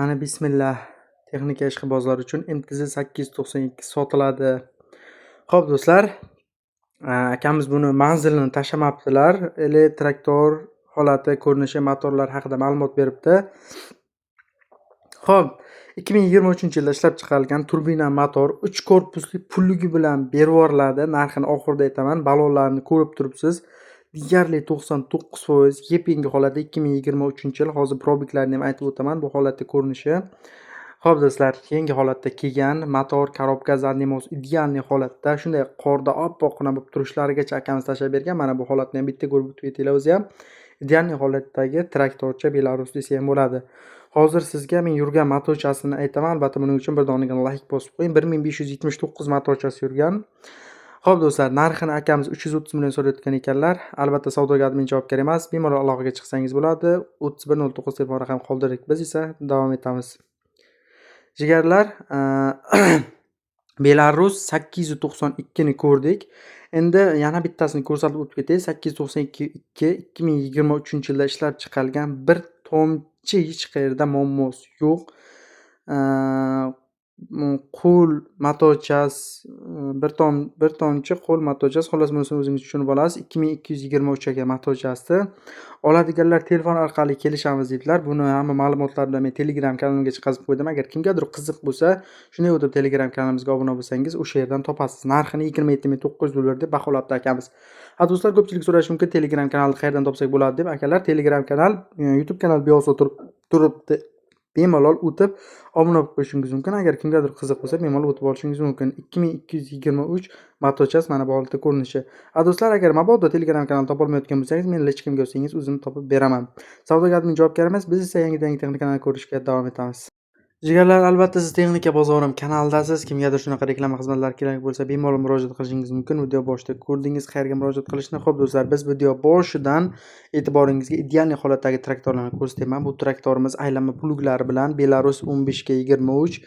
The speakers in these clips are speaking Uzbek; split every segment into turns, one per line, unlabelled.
Qani, bismillah. Texnika ishqibozlar uchun MTZ 892 sotiladi. Xo'p, do'stlar, akamiz buni manzilini tashlamabdilar. Ele traktor holati, ko'rinishi, motorlar haqida ma'lumot beribdi. Xo'p, 2023-yilda ishlab chiqarilgan turbina motor 3 korpusli pullugi bilan berib yuboriladi. Narxini oxirida aytaman. Ballonlarni ko'rib turibsiz. Deyarli 99% yep-yangi holatda 2023-yil. Hozir пробег larni ham aytib o'taman bu holatda ko'rinishi. Xo'p, do'stlar, yangi holatda kelgan motor, коробка, задний мост идеальный holatda. Shunday qorda oppoqqina bo'lib turishlarigacha akamiz tashlab bergan. Mana bu holatni ham bitta ko'rib o'tib ketinglar o'zi ham. Идеальный holatdagi traktorcha Belarus desa ham bo'ladi. Hozir sizga men yurgan motorchasini aytaman. Albatta buning uchun bir donagina layk bosib qo'ying. 1579 motorchasi yurgan. Xo'p, do'stlar, narxini akamiz 330 million so'rayotgan ekanlar. Albatta savdoga admin javobgar emas. Bemalol aloqaga chiqsangiz bo'ladi. 3109 telefon raqam qoldirdik. Biz esa davom etamiz. Jigarlar, Belarus 892 ni ko'rdik. Endi yana bittasini ko'rsatib o'tib ketay. 892 2 2023-yilda ishlab chiqarilgan, bir tomchi hech qayerda muammosi yo'q. Qo'l motorchasi, bir tomchi qo'l motorchasi, xullas, bunisini o'zingiz tushunib olasiz. 2223 ekan motorchasi. Oladiganlar telefon orqali kelishamiz deydilar. Buni hamma ma'lumotlar bilan men Telegram kanalimga chiqazib qo'ydim. Agar kimgadir qiziq bo'lsa, shunday o'tib Telegram kanalimizga obuna bo'lsangiz, o'sha yerdan topasiz. Narxini 27 900 dollar deb baholabdi akamiz. Ha, do'stlar, ko'pchilik so'rashi mumkin, Telegram kanalni qayerdan topsak bo'ladi deb. Akalar, Telegram kanal, YouTube kanal buyog'ida turibdi. Bemalol o'tib obuna bo'lib qo'yishingiz mumkin. Agar kimgadir qiziq bo'lsa, bemalol o'tib olishingiz mumkin. 2223 motochasi, mana bu holatda ko'rinishi. Ha, do'stlar, agar mabodo Telegram kanalni topolmayotgan bo'lsangiz, meni личка mga yozsangiz, o'zim topib beraman. Savdoga admin javobgar emas. Biz esa yangidan yangi texnikalarni ko'rishga davom etamiz. Jigarlar, albatta siz Texnika bozorim kanalidasiz. Kimgadir shunaqa reklama xizmatlari kerak bo'lsa, bemalol murojaat qilishingiz mumkin. Video boshida ko'rdingiz qayerga murojaat qilishni. Xo'p, do'stlar, biz video boshidan e'tiboringizga идеальный holatdagi traktorlarni ko'rsatyapman. Bu traktorimiz aylanma pluglari bilan Belarus 15 ga 23,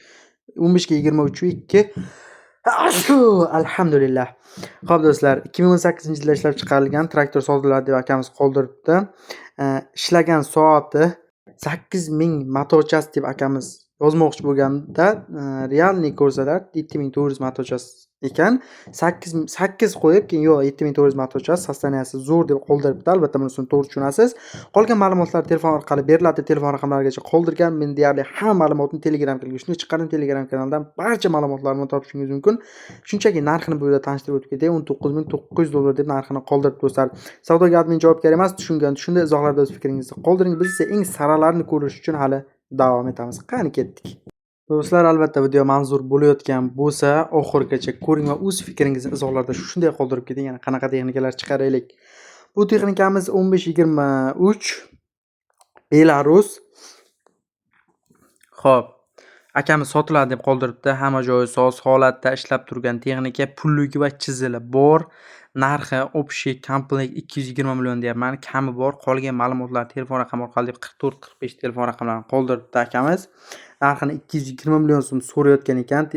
15 ga 23 2. Alhamdulillah. Xo'p, do'stlar, 2018-yilda ishlab chiqarilgan traktor sotiladi deb akamiz qoldiribdi. Ishlagan soati 8000 motorchasi deb akamiz yozmoqchi bo'lganda, реальный ko'rsalar, 7400 motorchasi ekan. 8 8 qo'yib, keyin yo'q, 7400 motorchasi, состояния si zo'r deb qoldiribdi. Albatta bunisini to'g'ri tushunasiz. Qolgan ma'lumotlar telefon orqali beriladi, telefon raqamlarigacha qoldirgan. Men deyarli hamma ma'lumotni Telegram kanaliga shunday chiqardim. Telegram kanalidan barcha ma'lumotlarni topishingiz mumkin. Shunchaki narxini bu yerda tanishtirib o'tib ketay. 19 900 dollar deb narxini qoldiribdi, do'stlar. Savdoga admin javobgar emas, tushungan tushundi. Izohlarda o'z fikringizni qoldiring. Biz esa eng saralarini ko'rish uchun hali davom etamiz. Qani, ketdik. Do'stlar, albatta video manzur bo'layotgan bo'lsa, oxirigacha ko'ring va o'z fikringizni izohlarda shunday qoldirib keting. Yana qanaqa texnikalar chiqaraylik. Bu texnikamiz 1523 Belarus. Xo'p, akamiz sotiladi deb qoldiribdi. Hamma joyi soz holatda ishlab turgan texnika, pullugi va chizili bor. Narxi общий komplekt 220 million deyapman. Kami bor. Qolgan ma'lumotlar telefon raqami orqali deb 44 45 telefon raqamlarini qoldiribdi akamiz. Narxini 220 million so'm so'rayotgan ekan.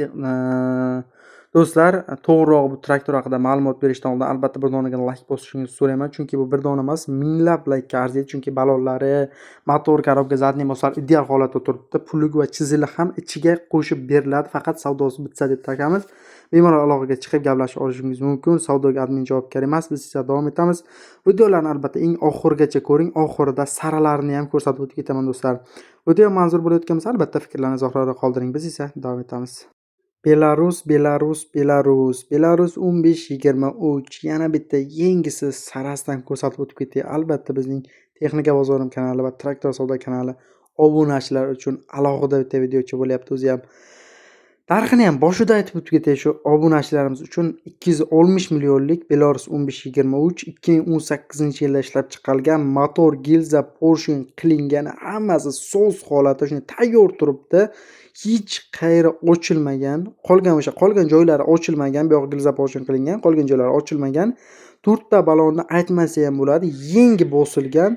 Do'stlar, to'g'rirog'i, bu traktor haqida ma'lumot berishdan oldin albatta bir donagina layk bosishingizni so'rayman. Chunki bu bir dona emas, minglab laykka arziydi. Chunki ballonlari, motor, коробка, задний мост lar ideal holatda turibdi. Pullugi va chizili ham ichiga qo'shib beriladi. Faqat savdosi bitsa debdi akamiz. Bemalol aloqaga chiqib gaplashib olishingiz mumkin. Savdoga admin javobgar emas. Biz esa davom etamiz. Videolarni albatta eng oxirigacha ko'ring. Oxirida saralarini ham ko'rsatib o'tib ketaman, do'stlar. Video manzur bo'layotgan bo'lsa, albatta fikrlarni izohlarda qoldiring. Biz esa davom etamiz. Belarus, Belarus, Belarus, Belarus 1523, yana bitta yengisi sarasidan ko'rsatib o'tib ketdik. Albatta bizning Texnika bozorim kanali va Traktor savdo kanali obunachilar uchun alohida bitta videocha bo'lyapti o'zi ham. Narxini ham boshida aytib o'tib ketay, shu obunachilarimiz uchun 260 millionlik Belarus 1523, 2018-yilda ishlab chiqarilgan, motor, gilza, поршень qilingan, hammasi soz holatda, shunday tayyor turibdi. Hech qayeri ochilmagan. Qolgan o'sha qolgan joylari ochilmagan. Bu yoq gilza, поршень qilingan, qolgan joylari ochilmagan. To'rtta balonni aytmasa ham bo'ladi. Yangi bosilgan.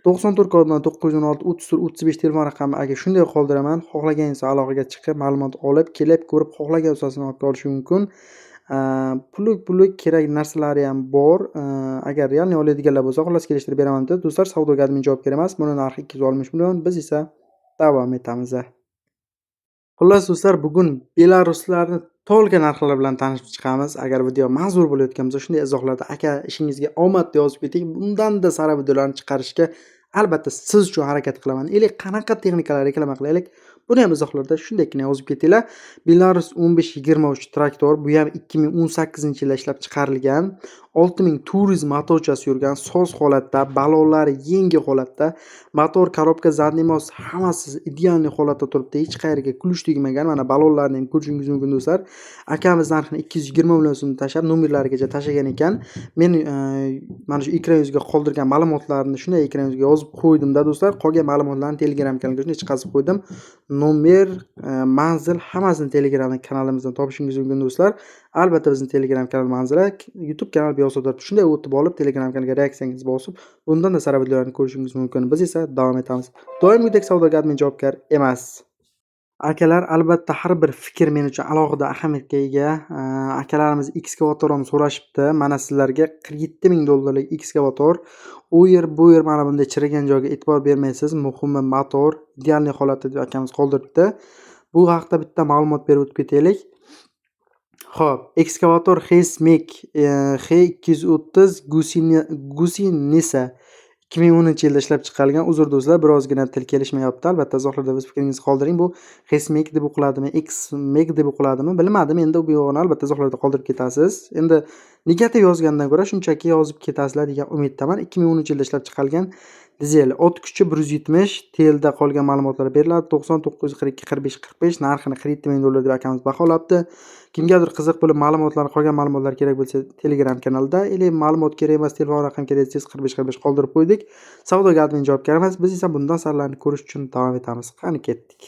94 kod bilan 916 34 35 telefon raqami aka, shunday qoldiraman. Xohlagan inson aloqaga chiqib, ma'lumot olib, kelib ko'rib, xohlagan ustasini olib olishi mumkin. Pullik pullik kerak narsalari ham bor. Agar реальный oladiganlar bo'lsa, xullas, kelishtirib beraman dedi. Do'stlar, savdoga admin javobgar emas. Buni narxi 260 million. Biz esa Davom etamiz. Xullas do'stlar, bugun Belaruslarni to'lga narxlar bilan tanishib chiqamiz. Agar video manzur bo'layotgan bo'lsa, shunday izohlarda aka ishingizga omad yozib keting. Bundan-da sara videolarni chiqarishga albatta siz uchun harakat qilaman. Ili qanaqa texnikalar reklama qilaylik? Buni ham izohlarda shundaygina yozib ketinglar. Belarus 1523 traktor, bu ham 2018-yilda ishlab chiqarilgan. 6400 motorchasi yurgan, soz holatda, balonlari yangi holatda, motor, korobka, задний мост hammasi идеальный holatda turibdi. Hech qayerga kulish tegmagan. Mana balonlarni ham ko'rishingiz mumkin do'stlar. Akamiz narxini 220 million so'm tashlab, nomerlarigacha tashlagan ekan. Men mana shu ekran yuziga qoldirgan ma'lumotlarni shunday ekran yuziga yozib qo'ydimda do'stlar. Qolgan ma'lumotlarni Telegram kanaliga shunday chiqazib qo'ydim. Nomer, manzil hammasini Telegram kanalimizdan topishingiz mumkin do'stlar. Albatta bizning Telegram kanal manzili YouTube kanal bu yoqda turibdi. Shunday o'tib olib Telegram kanaliga reaksiyangizni bosib, bundan-da sara videolarni ko'rishingiz mumkin. Biz esa davom etamiz. Doimgidek savdoga admin javobgar emas. Akalar, albatta har bir fikr men uchun alohida ahamiyatga ega. Akalarimiz ekskavator ham so'rashibdi. Mana sizlarga 47 ming dollarlik ekskavator. U yer, bu yer mana bunday chirigan joyga e'tibor bermaysiz. Muhimi motor идеальный holatda deb akamiz qoldiribdi. Bu haqda bitta ma'lumot berib o'tib ketaylik. Xo'p, ekskavator Hesmek H230 Gusinesa 2010-yilda ishlab chiqarilgan. Uzr do'stlar, birozgina til kelishmayapti. Albatta izohlarda o'z fikringizni qoldiring. Bu Hesmek deb o'qiladimi, Xmek deb o'qiladimi, bilmadim. Endi bu yog'ini albatta izohlarda qoldirib ketasiz. Endi negativ yozgandan ko'ra shunchaki yozib ketasizlar degan umiddaman. 2010-yilda ishlab chiqarilgan dizel, ot kuchi 170, telda qolgan ma'lumotlar beriladi. 90 942 45 45, narxini 47 ming dollar deb akamiz baholabdi. Kimgadir qiziq bo'lib ma'lumotlar, qolgan ma'lumotlar kerak bo'lsa Telegram kanalida, ili ma'lumot kerak emas, telefon raqam kerak desangiz 45 45 qoldirib qo'ydik. Savdoga admin javobgar emas. Biz esa bundan saralarini ko'rish uchun davom etamiz. Qani ketdik.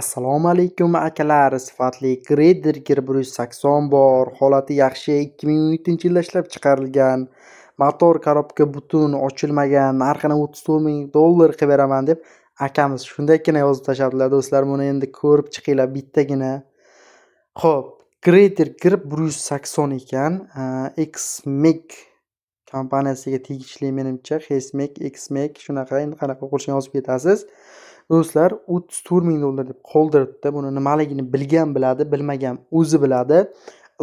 Assalomu alaykum akalar, sifatli Grader 180 bor, holati yaxshi, 2017-yilda ishlab chiqarilgan. Motor, korobka butun, ochilmagan, narxini 34 ming dollar qilib beraman deb akamiz shundaygina yozib tashlabdilar do'stlar. Buni endi ko'rib chiqinglar bittagina. Xo'p, Grader Grip 180 ekan. Xmek kompaniyasiga tegishli menimcha. Hesmek, Xmek shunaqa, endi qanaqa o'qilishini yozib ketasiz. Do'stlar, 34 ming dollar deb qoldiribdi. Buni nimaligini bilgan biladi, bilmagan o'zi biladi.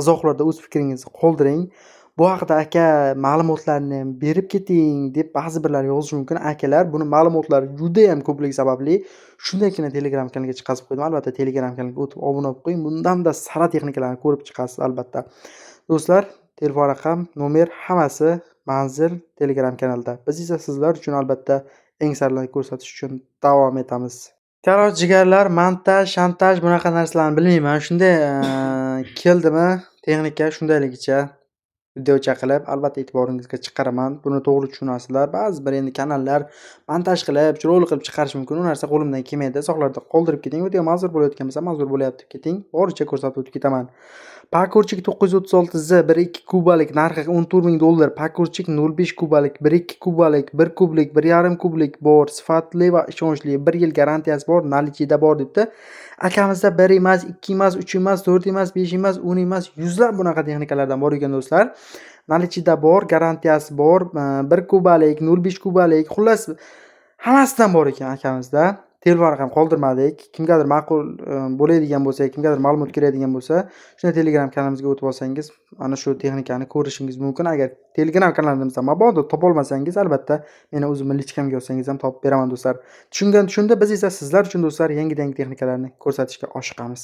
Izohlarda o'z fikringizni qoldiring. Bu haqida aka ma'lumotlarni ham berib keting deb ba'zi birlar yozishi mumkin. Akalar, buni ma'lumotlari juda ham ko'pligi sababli shundaygina Telegram kanaliga chiqazib qo'ydim. Albatta Telegram kanaliga o'tib obuna bo'lib qo'ying. Bundan-da sara texnikalarni ko'rib chiqasiz albatta. Do'stlar, telefon raqam, nomer hammasi, manzil Telegram kanalida. Biz esa sizlar uchun albatta eng saralarini ko'rsatish uchun davom etamiz. Короче, jigarlar, montaj, shantaj bunaqa narsalarni bilmayman. Shunday keldimi texnika shundayligicha videocha qilib albatta e'tiboringizga chiqaraman. Buni to'g'ri tushunasizlar. Ba'zi bir endi kanallar montaj qilib, chiroyli qilib chiqarish mumkin. U narsa qo'limdan kelmaydi. Izohlarda qoldirib keting. Video manzur bo'layotgan bo'lsa, manzur bo'lyapti deb keting. Boricha ko'rsatib o'tib ketaman. Pakurchik 936Z 1.2 kubalik, narxi 14 ming dollar. Pakurchik 0.5 kubalik, 1.2 kubalik, 1 kublik, 1.5 kublik bor. Sifatli va ishonchli, 1 yil garantiyasi bor, наличие da bor debdi. Akamizda 1 emas, 2 emas, 3 emas, 4 emas, 5 emas, 10 emas, yuzlab bunaqa texnikalardan bor ekan do'stlar. Наличие da bor, garantiyasi bor, 1 kubalik, 0.5 kubalik, xullas hammasidan bor ekan akamizda. Telefon raqam qoldirmadik. Kimgadir ma'qul bo'ladigan bo'lsa, kimgadir ma'lumot kerakdigan bo'lsa, shunda Telegram kanalimizga o'tib olsangiz, ana shu texnikani ko'rishingiz mumkin. Agar Telegram kanalimizda mabodo topolmasangiz, albatta meni o'zimni личка mga yozsangiz ham topib beraman do'stlar. Tushungan tushundi, biz esa sizlar uchun do'stlar yangidan-yangi texnikalarni ko'rsatishga oshiqamiz.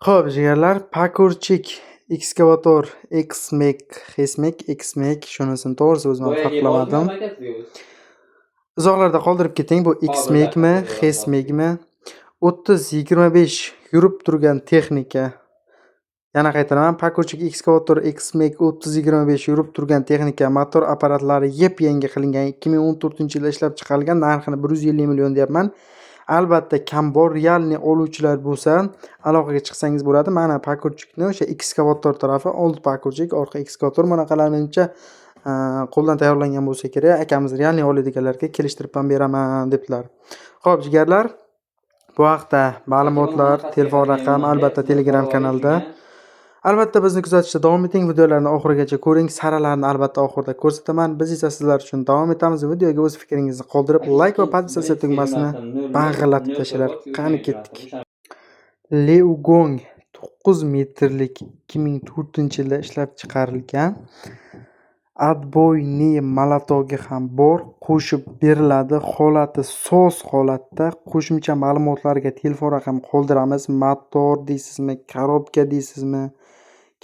Xo'p, jigarlar, Pakurchik ekskavator Xmek, Hesmek, Xmek, shunisini to'g'risi o'zim ham farqlamadim. Izohlarda qoldirib keting, bu Xmekmi, Hesmekmi? 30-25 yurib turgan texnika. Yana qaytaraman, Pakurchik ekskavator Xmek 30-25 yurib turgan texnika, motor apparatlari yep-yangi qilingan, 2014-yilda ishlab chiqarilgan, narxini 150 million deyapman. Albatta kam bor, реальный oluvchilar bo'lsa, aloqaga chiqsangiz bo'ladi. Mana Pakurchikni o'sha ekskavator tarafi, old Pakurchik, orqa ekskavator. Bunaqalar menimcha qo'ldan tayyorlangan bo'lsa kerak. Akamiz реальный oladiganlarga kelishtirib ham beraman debdilar. Xo'p, jigarlar, bu haqda ma'lumotlar, telefon raqami albatta Telegram kanalida. Albatta bizni kuzatishda davom eting, videolarni oxirigacha ko'ring, saralarni albatta oxirida ko'rsataman. Biz esa sizlar uchun davom etamiz. Videoga o'z fikringizni qoldirib, like va podpisatsiya tugmasini bang'illatib tashlanglar. Qani ketdik. Leugong 9 metrlik 2004-yilda ishlab chiqarilgan. Отбойный молоток i ham bor, qo'shib beriladi. Holati soz holatda. Qo'shimcha ma'lumotlarga telefon raqami qoldiramiz. Motor deysizmi, korobka deysizmi?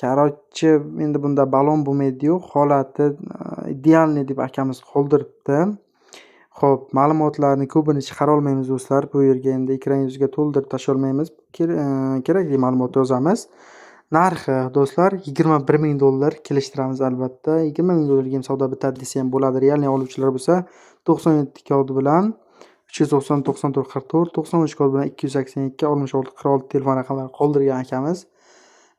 Короче, endi bunda balon bo'lmaydi-yu, holati идеальный deb akamiz qoldiribdi. Xo'p, ma'lumotlarni ko'pini chiqara olmaymiz do'stlar. Bu yerga endi ekran yuziga to'ldirib tashlolmaymiz. Kerakli ma'lumot yozamiz. Narxi do'stlar 21 ming dollar, kelishtiramiz albatta. 20 ming dollarga ham savdo bitadi desa ham bo'ladi. Реальный oluvchilar bo'lsa 97 kodi bilan 390 94 44, 93 kodi bilan 282 66 46 telefon raqamlari qoldirgan akamiz.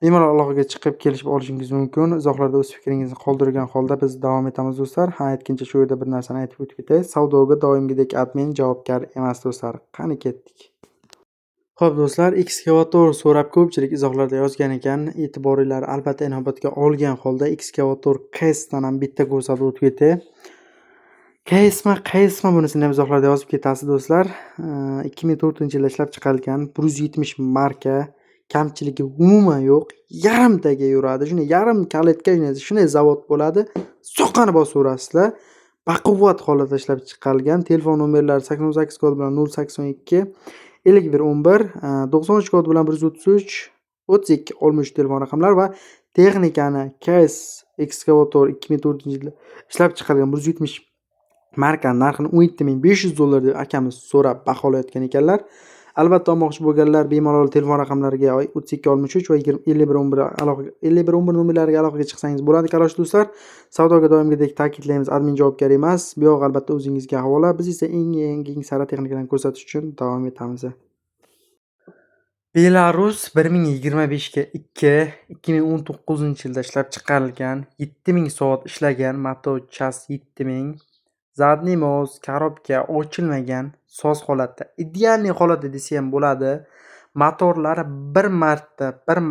Bemalol aloqaga chiqib kelishib olishingiz mumkin. Izohlarda o'z fikringizni qoldirgan holda biz davom etamiz do'stlar. Ha, aytgancha shu yerda bir narsani aytib o'tib ketay. Savdoga doimgidek admin javobgar emas do'stlar. Qani ketdik. Xo'p do'stlar, ekskavator so'rab ko'pchilik izohlarda yozgan ekan. E'tiboringlar albatta inobatga olgan holda ekskavator Case'dan ham bitta ko'rsatib o'tib ketay. Case'mi, qaysmi bunisini ham izohlarda yozib ketasiz do'stlar. 2004-yilda ishlab chiqarilgan 170 marka, kamchiligi umuman yo'q. Yarimtaga yuradi. Shunday yarim kalitka shunday zavod bo'ladi. Soqqani bosaverasizlar. Baquvvat holatda ishlab chiqarilgan. Telefon nomerlari 88 kodi bilan 082 51 11, 93 kodi bilan 133 32 63 telefon raqamlari va texnikani Case ekskavator 2004-yilda ishlab chiqarilgan 170 marka narxini 17 500 dollar deb akamiz so'rab baholayotgan ekanlar. Albatta olmoqchi bo'lganlar bemalol telefon raqamlariga 32 63 va 51 11 aloqa 51 11 nomerlariga aloqaga chiqsangiz bo'ladi. Короче do'stlar, savdoga doimgidek ta'kidlaymiz, admin javobgar emas. Bu yoq albatta o'zingizga havola. Biz esa eng yangi sara texnikalarni ko'rsatish uchun davom etamiz. Belarus 1025 ga 2 2019-yilda ishlab chiqarilgan, 7000 soat ishlagan, моточас 7000, задний мост, korobka ochilmagan, soz holatda, идеальный holatda desa ham bo'ladi. Motorlari bir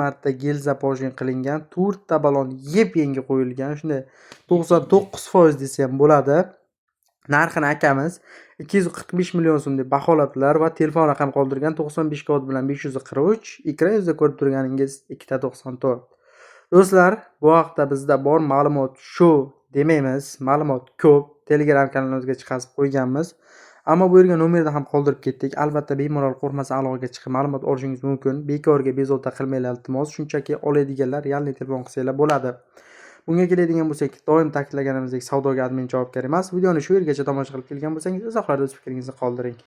marta gilza поршень qilingan, 4 ta balon yep-yangi qo'yilgan, shunday 99% desa ham bo'ladi. Narxini akamiz 245 million so'm deb baholabdilar va telefon raqam qoldirgan 95 kod bilan 543, ekran yuzida ko'rib turganingiz 2.94. Do'stlar, bu haqda bizda bor ma'lumot shu demaymiz. Ma'lumot ko'p. Telegram kanalimizga chiqazib qo'yganmiz. Ammo bu yerga nomerni ham qoldirib ketdik. Albatta bemalol qo'rqmasdan aloqaga chiqib ma'lumot olishingiz mumkin. Bekorga bezovta qilmanglar iltimos. Shunchaki oladiganlar реальный telefon qilsanglar bo'ladi. Bunga keladigan bo'lsak, doim ta'kidlaganimizdek savdoga admin javobgar emas. Videoni shu yergacha tomosha qilib kelgan bo'lsangiz, izohlarda o'z fikringizni qoldiring.